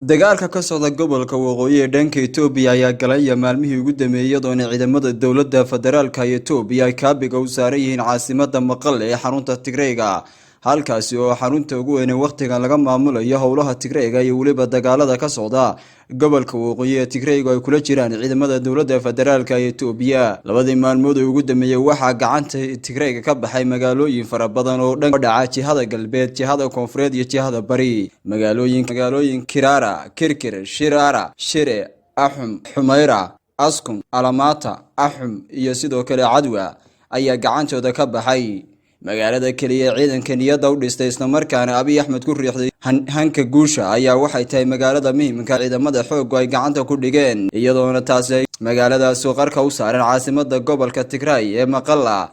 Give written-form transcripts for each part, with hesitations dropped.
Dagaalka ka socda gobolka waqooyi ee dhanka Itoobiya ayaa galaya maalmihii ugu dambeeyay, iyadoona ciidamada dowladda federaalka Itoobiya ay kaabiga u saaran yihiin caasimada Maqale ee xarunta Tigrayga, halkaasi oo xarunta ugu weyn ee wakhtigan laga maamulayo howlaha Tigrayga iyo weliba dagaalada ka socda gobolka waqooyi ee Tigrayga ay kula jiraan ciidamada dowladda federaalka Itoobiya. Labadii maalmood ee ugu dambeeyay waxaa gacanta Tigrayga ka baxay magaalooyin fara badan oo dhan dhaca jihada galbeed, jihada koonfureed iyo jihada bari. Magaalooyin Kirara, Kirkir, Shirara, Shire, Axum, Xumayra, Askum, Alamata, Axum iyo sidoo kale Cadwa ayaa gacantooda ka baxay. Magaalada keliya ciidanka niyadda u dhistay islamarkaana Abiy Axmed ku riixday hanka guusha ayaa waxay tahay magaalada muhiimka ciidamada xooggu ay gacanta ku dhigeen, iyadoona taasi magaaladaasi qarka u saaran caasimada gobolka Tigray ee Maqala.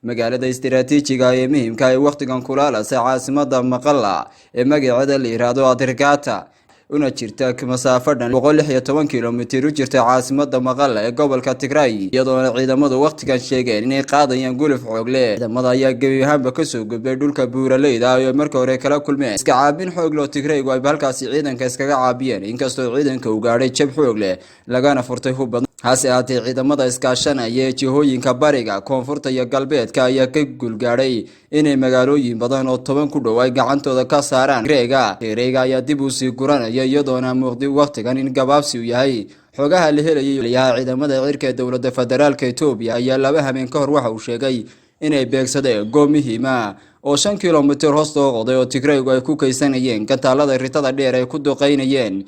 Magaalada istiraatiijiga ee muhiimka ee wakhtigan kulaalasa caasimada Maqala ee magaceeda la yiraahdo Adirgata, una jirta masaafo dhan 116 kilomitir u jirta caasimada Maqale ee gobolka Tigray, iyadoona ciidamadu wakhtigan sheegeen inay qaadayaan guluf xoog leh. Ciidamada ayaa gebi ahaanba kasoo gudbay dhulka buuraleyda ay marka hore kala kulmeen iska caabin xoog leh oo Tigraygu ay halkaasi ciidanka iskaga caabiyeen, inkastoo ciidanka uu gaadhay jab xoog leh lagana furtay hub badan. Hase ahaatee, ciidamada iskaashanaya ee jihooyinka bariga, koonfurta iyo galbeedka ayaa ka guulgaadhay inay magaalooyin badan oo 10 ku dhow ay gacantooda ka saaraan Tigrayga. Tigrayga ayaa dib u sii guranaya, iyadoona muuqdi wakhtigan in gabaabsi uu yahay xogaha la helayay. Taliyaha ciidamada cirka ee dowladda federaalka Itoobiya ayaa 2 habeen ka hor waxa uu sheegay inay beegsadeen goob muhiima oo 5 kilomitir hoos loo qoday oo Tigraygu ay ku kaysanayeen gantaalada ritada dheer ay ku duqeynayeen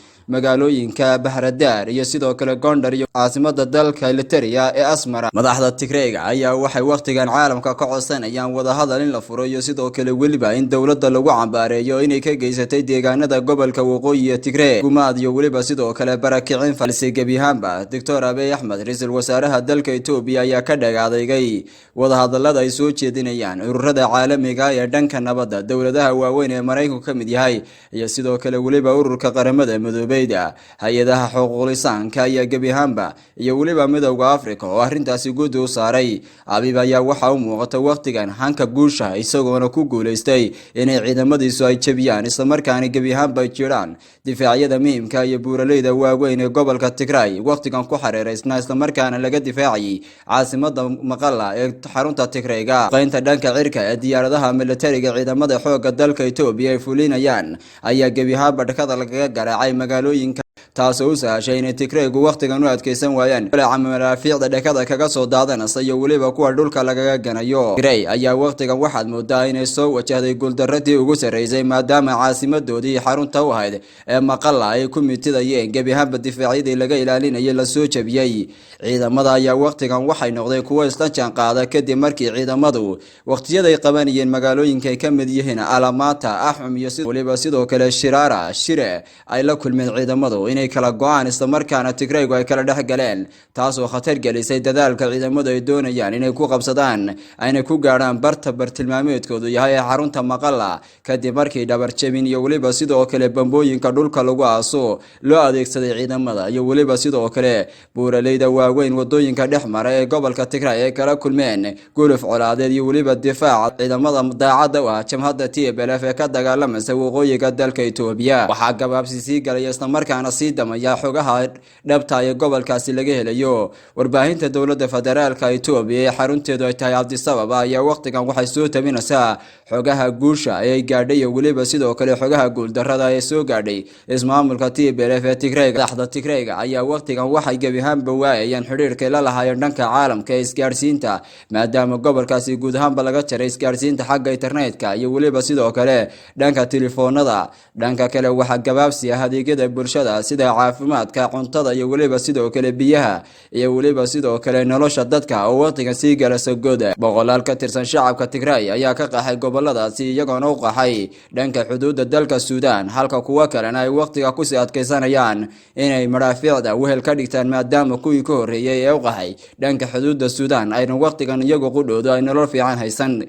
magaalooyinka Bahradaar iyo sidoo kale Gondar iyo caasimada dalka Eliteria ee Asmara. Madaxda Tigrayga ayaa waxay wakhtigan caalamka ka codsanayaan wadahadal in la furo iyo sidoo kale weliba in dowladda lagu cambaareeyo inay ka geysatay deegaanada gobolka waqooyi ee Tigree gumaad iyo weliba sidoo kale barakicin. False gebi ahaanba Doctor Abiy Axmed, ra-iisul wasaaraha dalka Itoobiya, ayaa ka dhagaadaygay wadahadalada ay soo jeedinayaan ururada caalamiga ee dhanka nabadda, dowladaha waaweyn ee Maraykanku ka mid yahay iyo sidoo kale weliba ururka Qaramada Midoobeyda, hay-adaha xuquuqlisaanka ayaa gebi ahaanba iyo weliba Midowda Africa oo arrintaasi guddi u saaray. Abiy ayaa waxa u muuqata wakhtigan hanka guusha, isagoona ku guuleystay inay ciidamadiisu ay jebiyaan islamarkaana gebi ahaanba ay jiraan difaacyada muhiimka iyo buuraleyda waaweyn ee gobolka Tigray wakhtigan ku xareereysnaa, islamarkaana laga difaacayay caasimada Maqala ee xarunta Tigrayga. Qaynta dhanka cirka ee diyaaradaha militariga ciidamada xooga dalka Itoobiya ay fulinayaan ayaa gebi ahaanba dhakada lagaga garaacay magaalooyinka, taasoo u sahashay inay Tigraygu wakhtigan u adkeysan waayaan walaaca madaafiicda dhakada kaga soo daadanaysa iyo weliba kuwa dhulka lagaga ganayo. Tigray ayaa wakhtigan waxaad moodaa inay soo wajahday guuldaradii ugu sarreysay, maadaama caasimadoodii xarunta u ahayd ee Maqala ay ku mitidayeen gebi ahaanba difaacyadii laga ilaalinayay lasoo jabiyey. Ciidamada ayaa wakhtigan waxay noqdeen kuwo isla jaanqaada kadib markii ciidamadu wakhtiyaday qabanayeen magaalooyinka ay ka mid yihiin Alamata, Axum iyo weliba sidoo kale Shirara, Shire ay la kulmeen ciidamadu inay kala go-aan, islamarkaana Tigraygu ay kala dhex galeen, taasoo khatar gelisay dadaalka ciidamadu ay doonayaan inay ku qabsadaan ayna ku gaadhaan barta bartilmaameedkoodu yahay ee xarunta Maqala, kadib markii dhabar jebin iyo weliba sidoo kale bambooyinka dhulka lagu aaso loo adeegsaday ciidamada, iyo weliba sidoo kale buuraleyda waaweyn wadooyinka dhex mara ee gobolka Tigray ay kala kulmeen guluf colaadeed iyo weliba difaaca ciidamada daacadda u ah jamhadda TPLF ee ka dagaalamaysa waqooyiga dalka Itoobiya. Waxaa gabaabsi sii galaya islamarkaana sii damaya xogaha dhabta ee gobolkaasi laga helayo. Warbaahinta dowladda federaalka Itoobiya ee xarunteedu ay tahay Addis Ababa ayaa wakhtigan waxay soo tabinaysaa xogaha guusha ee gaadhay iyo weliba sidoo kale xogaha guuldarrada ee soo gaadhay ismaamulka TPLF ee Tigrayga. Madaxda Tigrayga ayaa wakhtigan waxay gebi ahaanba waayayaan xidhiirkay la lahaayeen dhanka caalamka ee isgaadhsiinta, maadaama gobolkaasi guud ahaanba laga jaray isgaadhsiinta xagga internetka iyo weliba sidoo kale dhanka telefoonada. Dhanka kale, waxaa gabaabsi ah adeegyada bulshada sida caafimaadka, cuntada iyo weliba sidoo kale biyaha iyo weliba sidoo kale nolosha dadka oo wakhtigan sii galasa goda. Boqolaal ka tirsan shacabka Tigray ayaa ka qaxay goboladaasi, iyagoona u qaxay dhanka xuduudda dalka Suudaan, halka kuwo kalena ay wakhtiga kusii adkaysanayaan inay madhaafiicda wehel ka dhigtaan, maadaama kuwii ka horreeyay ee u qaxay dhanka xuduudda Suudaan ayna wakhtigan iyagu qudhoodu ay nolol fiican haysan.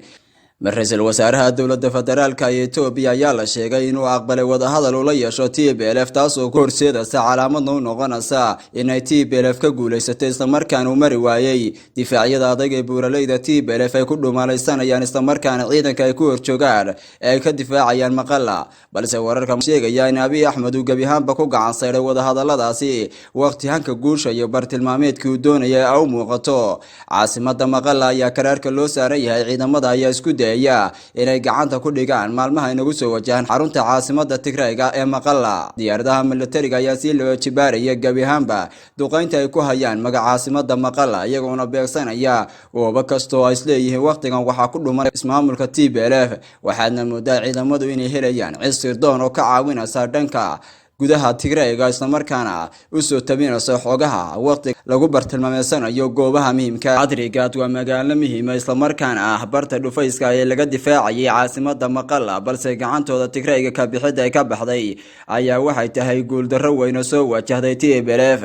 Ra-iisul wasaaraha dowladda federaalka ee Etoobiya ayaa la sheegay inuu aqbalay wadahadal ula yeesho TPLF, taasoo ku horseedaysa calaamadna u noqonaysa inay TPLF ka guulaysatay, islamarkaana uu mari waayey difaacyada adag ee buuraleyda TPLF ay ku dhumalaysanayaan, islamarkaana ciidanka ay ku horjoogaan ee ay ka difaacayaan Maqala. Balse wararka sheegaya in Abiy Axmed uu gebi ahaanba ku gacan sayray wadahadaladaasi, waqti hanka guusha iyo bartilmaameedkii uu doonaya u muuqato. Caasimada Maqala ayaa karaarka loo saaran yahay. Ciidamada ayaa isku dayaya inay gacanta ku dhigaan maalmaha inagu soo wajahan xarunta caasimada Tigrayga ee Maqala. Diyaaradaha militariga ayaa sii loo jibaaraya gebi ahaanba duqeynta ay ku hayaan magaca caasimada Maqala, iyagoona beegsanaya goobo kastoo ay isleeyihiin waqtigan waxaa ku dhuman ismaamulka TPLF. Waxaadna moodaa ciidamadu inay helayaan cid sirdoon oo ka caawinaysa dhanka gudaha Tigrayga, islamarkaana usoo tabinaysa xogaha waqti lagu bartilmaameysanayo goobaha muhiimka. Adigrat waa magaalo muhiima, islamarkaana ah barta dhufayska ee laga difaacayay caasimada Maqala, balse gacantooda Tigrayga ka bixidda ay ka baxday ayaa waxay tahay guuldarro weyn oo soo wajahday TPLF.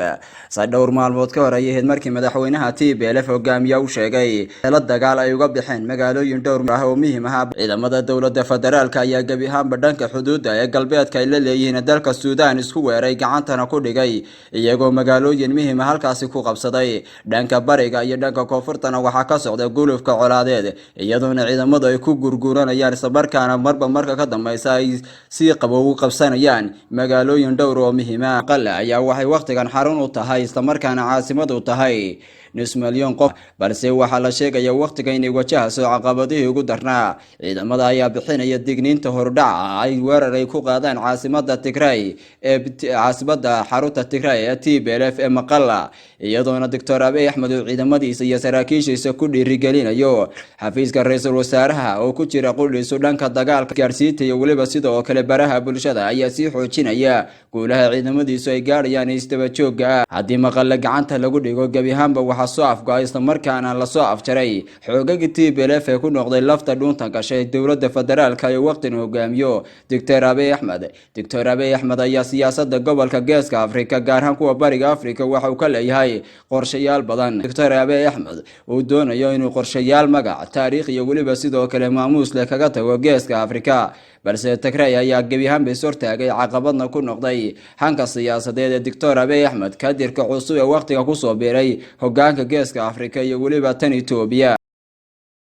Sa dhowr maalmood ka hor ay ahayd markii madaxweynaha TPLF hogaamiya u sheegay la dagaal ay uga baxeen magaalooyin dhowr ah oo muhiim ah. Ciidamada dowladda federaalka ayaa gebi ahaanba dhanka xuduudda ee galbeedka ay la leeyihiin dalka Suudaan isku weeray, gacantana ku dhigay, iyagoo magaalooyin muhiima halkaasi ku qabsaday. Dhanka bariga iyo dhanka koonfurtana waxaa ka socda gulufka colaadeed, iyadoona ciidamadu ay ku gurguuranayaan, islamarkaana marba marka ka dambeysa ay si qabow u qabsanayaan magaalooyin dhowr oo muhiima. Qale ayaa waxay wakhtigan xarun u tahay, islamarkaana caasimad u tahay nus milyan qof, balse waxaa la sheegaya wakhtiga inay wajahayso caqabadihii ugu darnaa. Ciidamada ayaa bixinaya digniinta hordhaca ay weerar ay ku qaadaan caasimada Tigray ee caasimada xarunta Tigray ee TPLF ee Maqala, iyadoona Doctor Abiy Axmed uu ciidamadiisa iyo saraakiishiisa ku dhiirigelinayo. Xafiiska ra-iisul wasaaraha oo ku jira qudhiisu dhanka dagaalka gaarsiinta iyo weliba sidoo kale baraha bulshada ayaa sii xoojinaya guulaha ciidamadiisu ay gaadhayaan isdaba joogga ah. Haddii Maqale gacanta lagu dhigo, gebi ahaanba waxaa soo afgo-ay, islamarkaana lasoo afjaray xoogagii TPLF ee ku noqday lafta dhuunta gashay dowladda federaalka ee waqtin hogaamiyo Doctor Abiy Axmed. Doctor Abiy Axmed ayaa siyaasada gobolka Geeska Afrika, gaar ahaan kuwa Bariga Afrika, waxa uu ka leeyahay qorshayaal badan. Doctor Abiy Axmed uu doonayo inuu qorshayaal magac, taariikh iyo weliba sidoo kale maamuus leh kaga tago Geeska Afrika, balse Tigray ayaa gebi ahaanba is hortaagay, caqabadna ku noqday hanka siyaasadeed ee Doctor Abiy Axmed, kadirka cusub ee waqtiga kusoo biiray hogaanka Geeska Afrika iyo weliba tan Etoobiya.